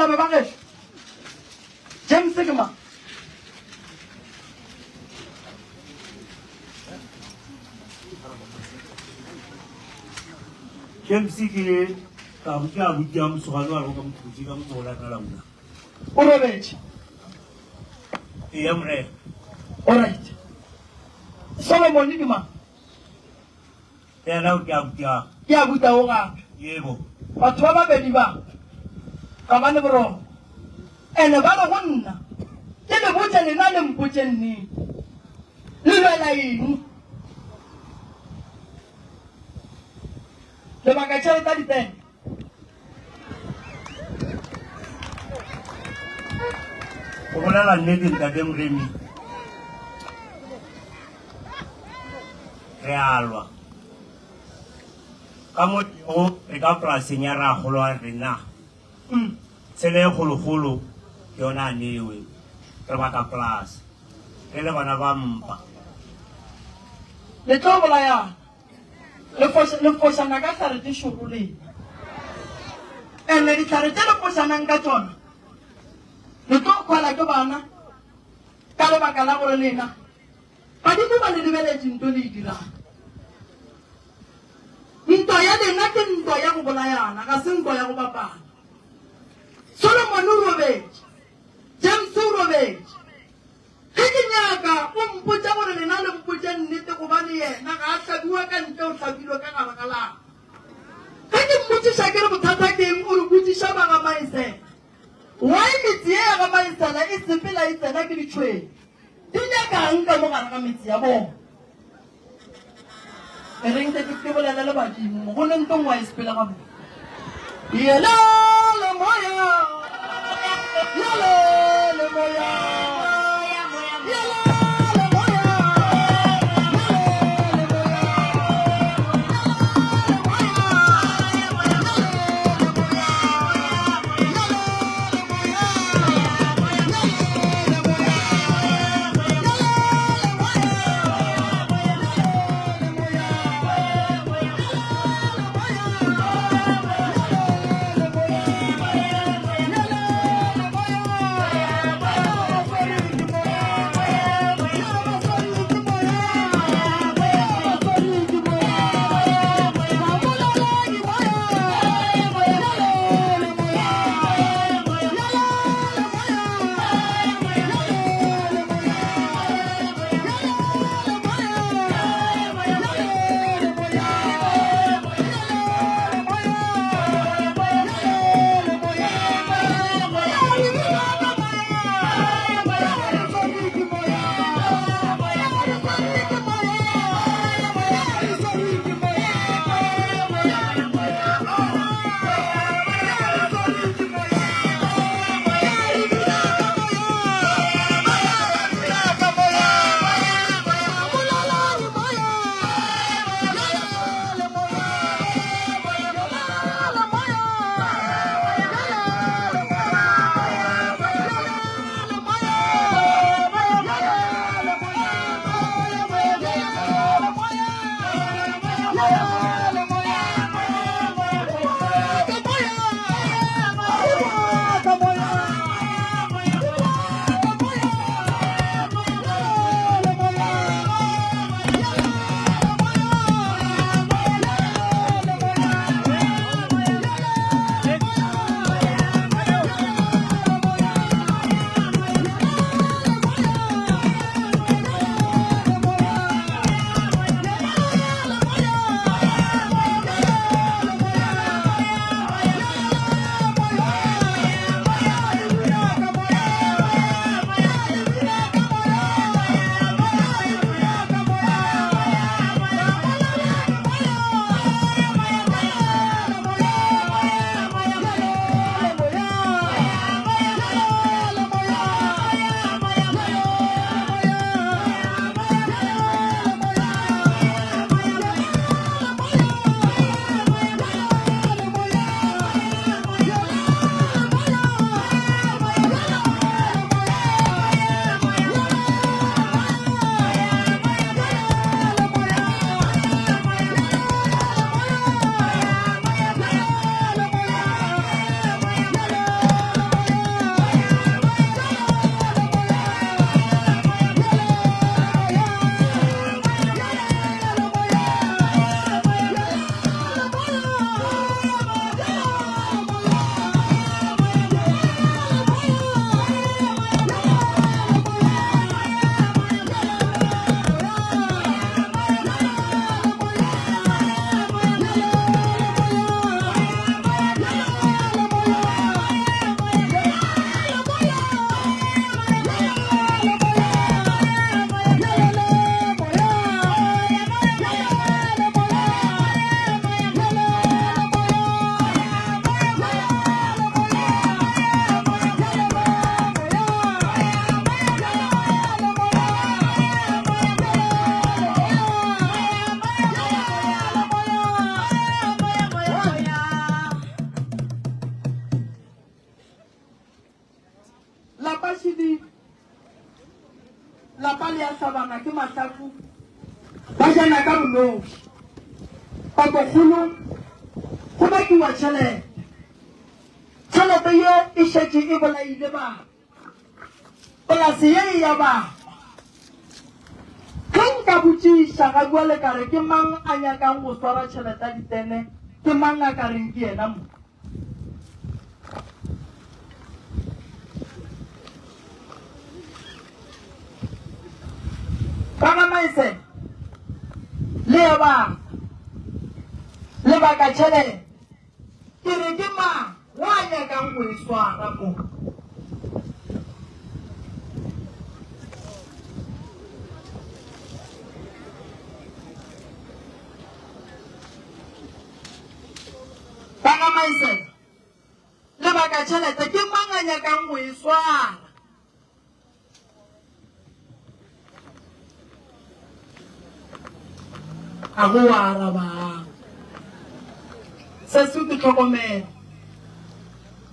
Bakgalabje ba gešo, James ke mang? James ke ka ke abuti ya mosogane wa go ka mothusi ka motse go latela una. O robetše. Eya morena. Alright. Solomon ke mang? Yena o ke abuti ya. Ke abuti o gape. Yebo. Batho ba babedi ba ga ba ne boroko. Ene ba re go nna, ke le botše lena le mpotše nnete. Le lwela eng? Lebaka tšhelete ya ditene. Go bolela nnete ntate Moremi, re a lwa. Ka mo go re ka polaseng ya ragolo wa rena. Tshele e kgolokgolo ke yona a newe. Re baka polase. Re le bana ba mpa. Le tlo bolayana. Le foša, le fošana ka hlare tše šoro lena. Ene dihlare tše le fošanang ka tšona, le tlo hwela ke bana ka lebaka la gore lena badimo ba le lebeletše nto le e dirang. Ntwa ya lena ke ntwa ya go bolayana, ga se ntwa ya go bapala. Solomone o robetše, James o robetše. Ge ke nyaka, o mpotša gore lena le mpotše nnete, gobane yena ga a hlabiwa ka ntle, o hlabilwe ka gare ga lapa. Ge ke mmotšiša ke re bothata ke eng, o re botšiša ba ga Maesela. Why metse ye ya ga Maesela e sepela e tsena ke ditšhwene? Di nyakang ka mo gare ga metse ya bona? E reng ke ke bolele le badimo mo go ne nto nngwe a e sepele gabotse. Yelele moya, yelele moya, yelele moya, yelele moya, yelele moya, yelele moya. le a hlabana ke mahlaku ba jana ka bonoši. Pakokgolo go bakiwa tšhelete. Tšhelete ye e šetše e bolaile batho. Polase ye e ya bapa. Ge nka botšiša ga bjale ka re ke mang a nyakang go swara tšhelete ya ditene, ke mang a ka reng ke yena mo? Ba ga Maesela le ya bapa. Lebaka tšhelete. Ke re ke mang wo a nyakang go e swara mo? Ba ga Maesela, lebaka tšhelete, ke mang a nyakang go e swara? Ga go wa arabang. Sesi ke tlhokomelo.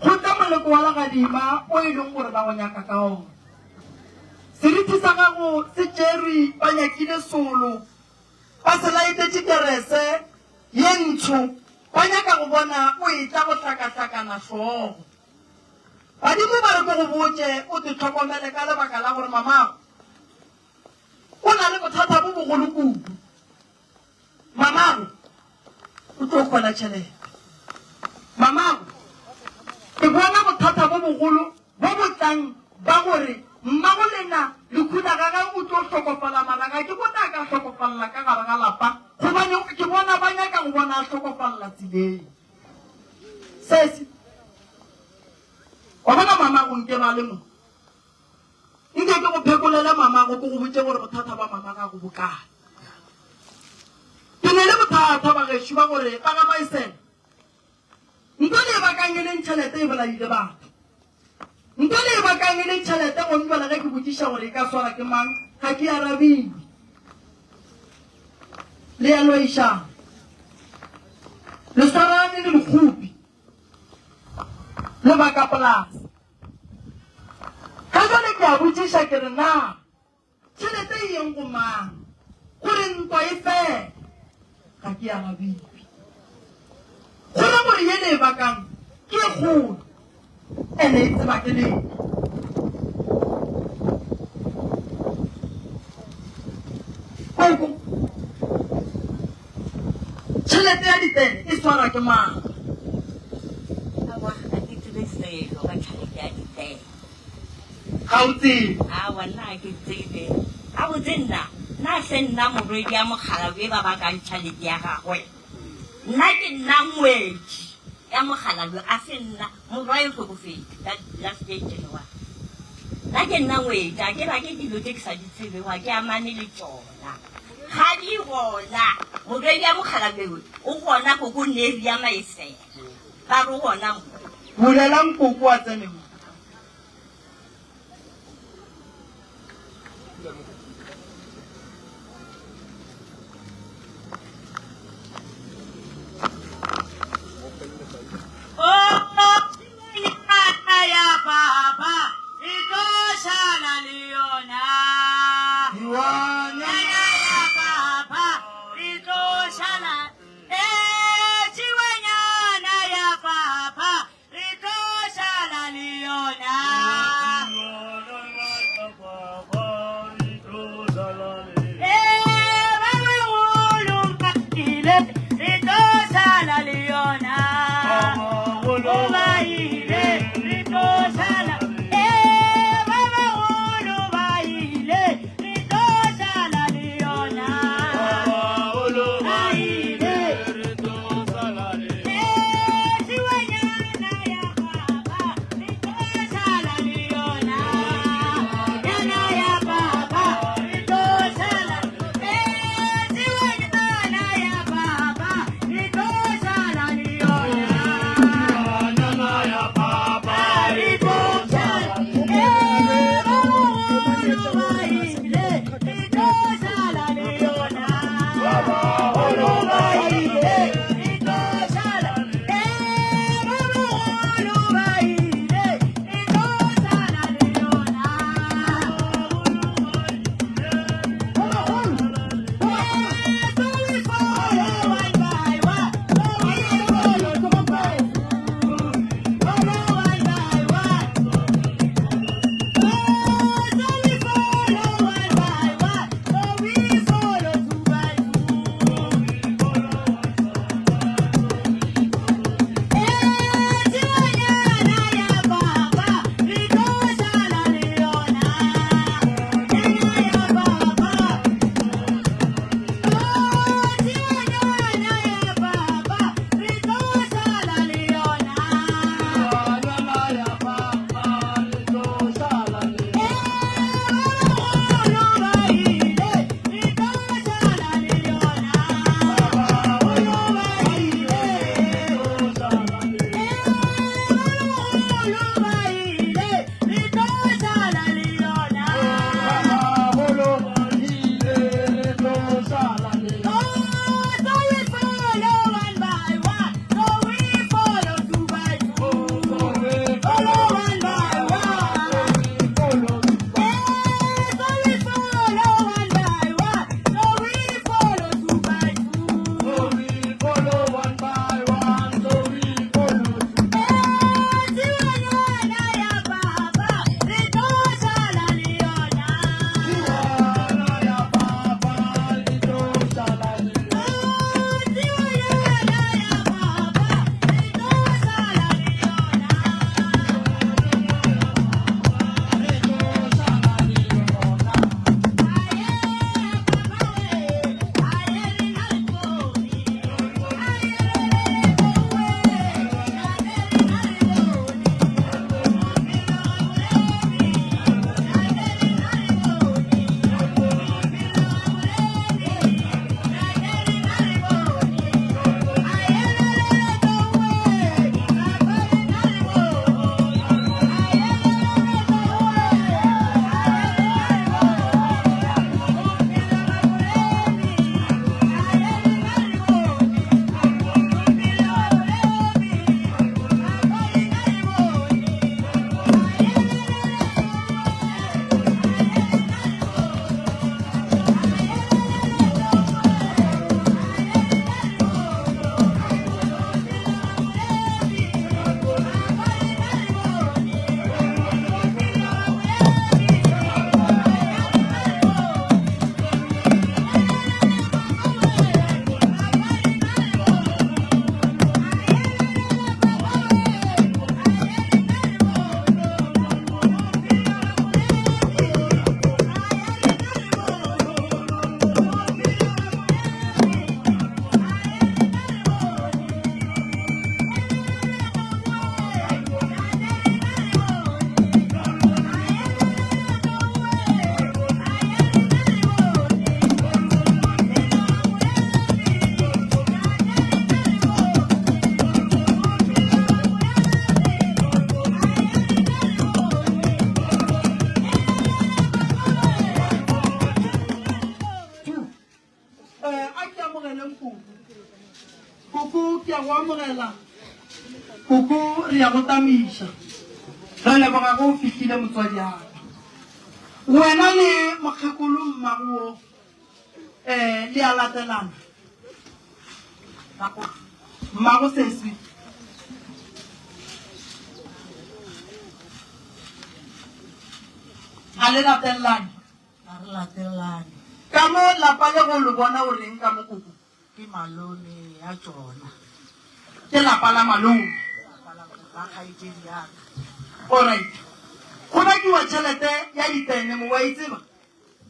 Go tla moleko wa legadima o e leng gore ba go nyaka ka ona. Seriti sa gago se tšerwe ba nyakile solo, ba se laetetše kerese ye ntsho, ba nyaka go bona o etla go hlakahlakana hlogo. Badimo ba re ke go botše o te hlokomele ka lebaka la gore mamago o na le bothata bo bogolo kudu. Mamago o tlo hwela tšhelete. Mamago, ke bona bothata bo bogolo bo bo tlang ba gore mmago lena Lekhula ga gagwe o tlo hlokofala mara ga ke bone a ka hlokofalla ka gare ga lapa gobane ke bona ba nyaka go bona a hlokofalla tseleng. Sesi, wa bona mamago nke ba le mo. Nke ke go phekolele mamago ke go botše gore bothata ba mama gago bo kae. Ke ne le bothata bagešo ba gore ba ga Maesela nto le e bakang e leng tšhelete e bolaile batho. Nto le e bakang e leng tšhelete go ntwela ge ke botšiša gore e ka swara ke mang ga ke arabiwe. Le ya loišana. Le swarane le dikgopi. Le baka polase. Ga jwale ke a botšiša ke re na tšhelete e yeng go mang gore ntwa e fele? Ga ke arabiwe. Go ra gore ye le e bakang ke e kgolo ene e tseba ke lena. Koko, tšhelete ya ditene e swarwa ke mang? Aowa, ga ke tsebe selo ka tšhelete ya ditene. Ga o tsebe? Aowa, nna ga ke tsebe. Gabotse nna, na se nna morwedi ya mokgalabje ba bakang tšhelete ya gagwe? Nna ke nna ngwetši ya mokgalabje, a se nna. Morwae o hlokofetše ka last year January. Nna ke nna ngwetši, a ke rake dilo tše ke sa di tsebego, a ke amane le tšona. Ga di gona. Morwedi ya mokgalabje o gona koko Neri ya Maesela. Ba re o gona mo. Bulelang koko a tsene mo. Re tlo šala le yona. Ee, ba bagolo ba ile, re tlo šala le yona. O ba ile, re tlo šala. Ee, ba bagolo ba ile, re tlo šala le yona. Ba ile. amogeleng koko. Koko, ke a go amogela. Koko, re ya go tamiša. Re leboga ge o fihlile motswadi a ka. Wena le mokgekolo mmago wo, eh, le a latelana. Mmago sesi. A le latelelane? Ga re latelelane. Ka mo lapa le go lo bona o reng ka mo koko? Ke malome ya tšona. Ke lapa la malome. Lapa la la kgaetšedi ya ka. Alright. Go bakiwa tšhelete ya ditene mo wa e tseba?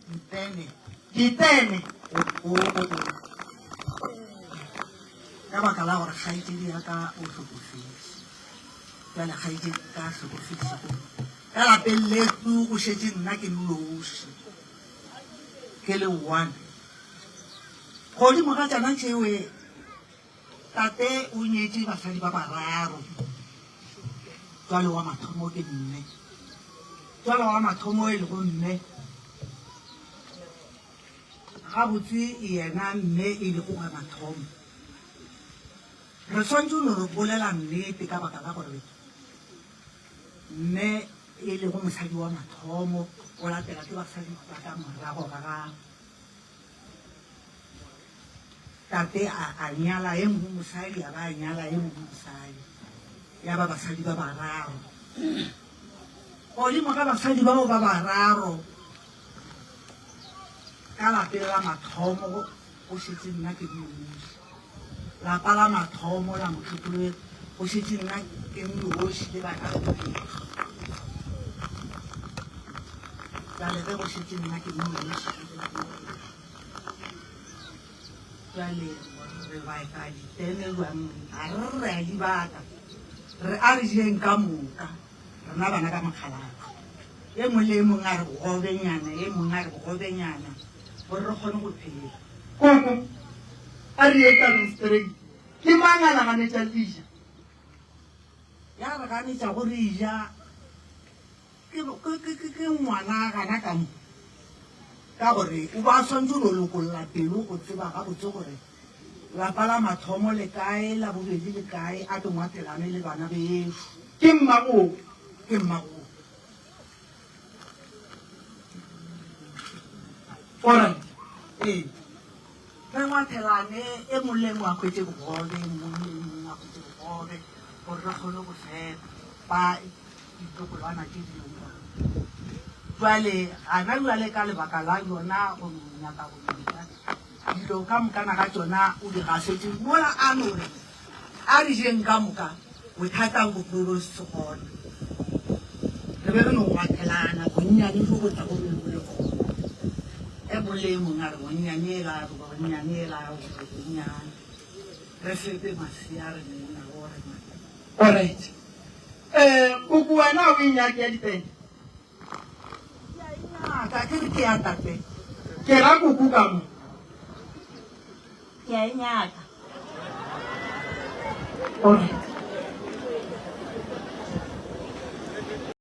Ditene. Ditene. Ka baka la gore kgaetšedi ya ka o hlokofetše. Bjale kgaetšedi ya ka a hlokofetšego ka lapeng letu go šetše nna ke nnoši ke le one. Godimo ga tšona tšewe tate o nyetše basadi ba bararo. Jwale wa mathomo ke mme. Jwale wa mathomo e lego mme gabotse yena mme e lego wa mathomo. Re swanetše go no re bolela nnete ka baka la gore mme e lego mosadi wa mathomo o latela ke basadi ba ka morago ga gagwe. Tate a, a nyala e mongwe mosadi, a ba a nyala e mongwe mosadi, ya ba basadi ba bararo. Godimo ga basadi bao ba bararo, ka lapeng la mathomo go šetše nna ke nnoši. Lapa la mathomo la mokgekolo go šetše nna ke nnoši le bana ba bedi. Bjale ge go šetše nna ke nnoši Bjale re baka ditene bjang? A re re re a di baka. Re a re jeng ka moka, rena bana ba mokgalabje. E mongwe le e mongwe a re bogobenyana, e mongwe a re bogobenyana, gore re kgone go phela. Koko, a re ye tabeng straight. Ke mang a la ganetšang le ja? Ya re ganetšago re ja Ke, ke, ke, ke, ke ngwana gana ka mo, ka gore o ba swanetše go no lokolla pelo go tseba gabotse gore lapa la mathomo le kae, la bobedi le kae, a ke ngwatelane le bana bešo. Ke mmago. Ke mmago. Alright. Ee. Re ngwathelane, e mong le e mongwe a hwetše bogobe, e mong le e mongwe a hwetše bogobe, gore re kgone go fepa ditlogolwana tše dingwe. Jwale, gana bjale ka lebaka la yona go no nyaka go dira dilo ka mokana ga tšona o di gasetše mola a no re a re jeng ka moka, bothata bo tlo be se gona. Re be re no ngwathelana bonnyane bjo bo tlago be bo le gona. E mong le e mong a re bonnyane ela, a re bonnyane ela, a re bonnyane. Re fepe masea re ne nago rena. Alright. Eh, koko wena o e nyake ya dipene? Ke a e nyaka, ke re ke ya tate. Ke ra koko ka mo. Ke a e nyaka. Alright.